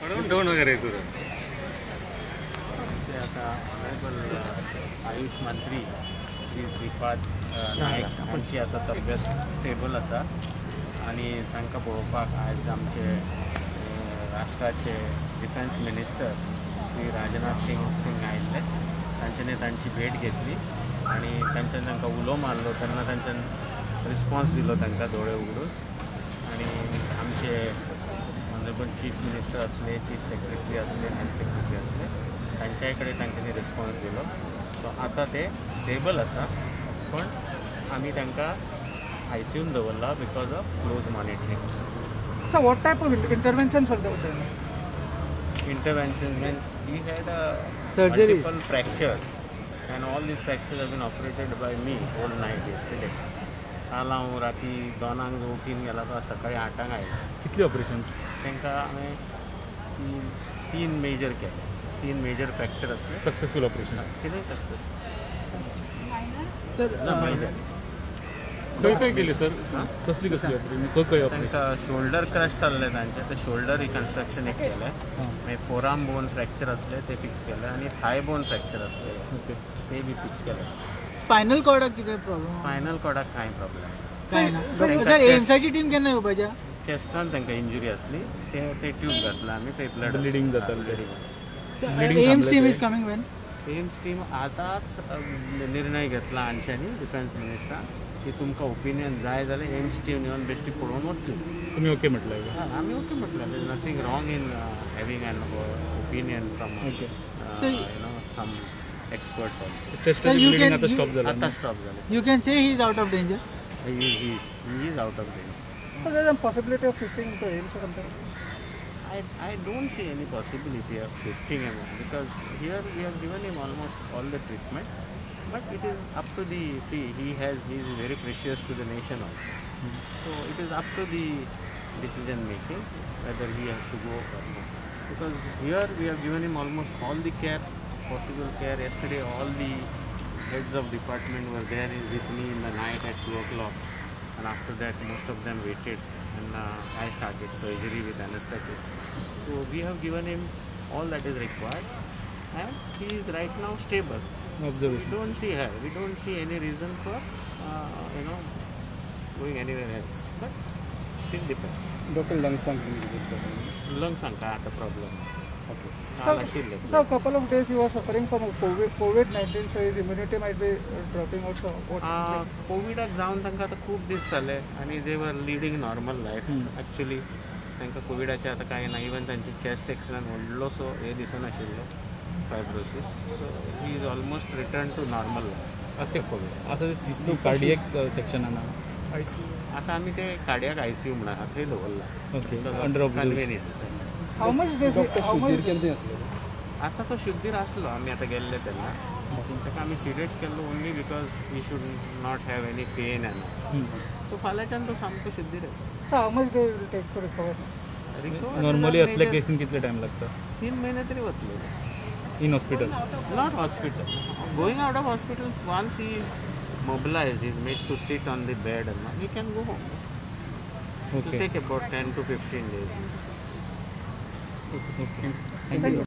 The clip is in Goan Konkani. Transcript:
डोन वगैरे तुझं आता ऑनरेबल आयुष मंत्री श्री श्रीपाद नायक हांची आता तब्येत स्टेबल आसा आनी तांकां पळोवपाक आयज आमचे राष्ट्राचे डिफेन्स मिनिस्टर श्री राजनाथ सिंग आयिल्ले. तांच्यानी तांची भेट घेतली आनी तांच्यानी तांकां उलो मारलो तेन्ना तांच्यान रिस्पॉन्स दिलो तांकां दोळे उगडून. आनी आमचे ऑनरेबल चीफ मिनिस्टर असले, चीफ सेक्रेटरी असले, हेल्थ सेक्रेटरी असले, तांच्याय कडेन तांच्यांनी रिस्पॉन्स दिलो. सो आतां ते स्टेबल आसा, पण आमी तांकां आयसीयून दवरला because of close monitoring. So what type of intervention for the intervention means he had surgery, multiple fractures and all these fractures have been operated by me whole night yesterday. काल हांव राती 2 उठीन गेला तो सकाळी 8 आयलो. कितली ऑपरेशन? तांकां हांवें 3 मेजर केले, 3 मेजर फ्रॅक्चर आसले. सक्सेसफूल ऑपरेशन कितें सक्सेस सर? मायनर खंय खंय केली सर? कसली कसली ऑपरेशन? खंय खंय ऑपरेशन? तांकां शोल्डर क्रश जाल्लें तांचें, ते शोल्डर रिकन्स्ट्रक्शन एक केलें. मागीर फोरआर्म बोन फ्रॅक्चर आसलें ते फिक्स केलें आनी थाय बोन फ्रॅक्चर आसलें ते बी फिक्स केलें. स्पायनल कॉर्डाक कितें प्रॉब्लम? स्पायनल कॉर्डाक कांय प्रॉब्लम काय ना सर. एम्साची टीम केन्ना येवपाच्या? चेस्टान तांकां इंजुरी आसली, ते ट्यूब घातला आमी, थंय ब्लड ब्लिडींग जातालें. AIIMS team is coming when? AIIMS team आतांच निर्णय घेतला आमच्यांनी डिफेन्स मिनिस्टरान की तुमकां ओपिनियन जाय जाल्यार एम्स टीम येवन बेश्टी पळोवन वतली. तुमी ओके म्हटलं? आमी ओके म्हटलें. There is nothing wrong in having an opinion from you know some experts also. चेस्टाची bleeding आता स्टॉप झालं? आता स्टॉप झालं. You can say he is out of danger? He is out of danger. So there is a possibility of shifting to AIIMS or something? I don't see any possibility of shifting him because here we have given him almost all the treatment, but it is up to the, see, he is very precious to the nation also. So it is up to the decision making whether he has to go or not, because here we have given him almost all the care, possible care. Yesterday all the heads of department were there with me in the night at 2 o'clock, and after that most of them waited and I started surgery with anesthetist. So we have given him all that is required and he is right now stable. Observation. We don't see her. We don't see any reason for you know going anywhere else, but still depends. Doctor, lungs lungs आता problem. Okay. So a couple of days he was suffering from COVID-19, so his immunity might be dropping also. कोविडाक जावन तांकां आतां खूब दीस जाले आनी they were leading normal life. Actually तांकां कोविडाचें आतां कांय ना. इवन तांचे चेस्ट एक्सरेन व्हडलोसो हे दिसनाशिल्लो fibrosis. So he is almost return to normal life. आतां सी कार्डियक सेक्शनान आतां आमी ते कार्डियक आयसीयू म्हणून आहा थंय दवरला. Okay, under convenience. How much days? How much? आता तो शुद्धीर आसलो आमी आतां गेल्ले तेन्ना. ताका आमी सिडेट केल्लो only because he should not have any pain and so फाल्यांच्यान तो सामको शुद्धीर येता. So how much day will take to recover? Normally असल्या केसीन कितले टायम लागता? 3 महिने तरी वतले. In hospital? Not hospital. Going out of hospital once he is mobilized, he is made to sit on the bed and he can go home. Okay. It will take about 10 to 15 days. Okay. Thank you.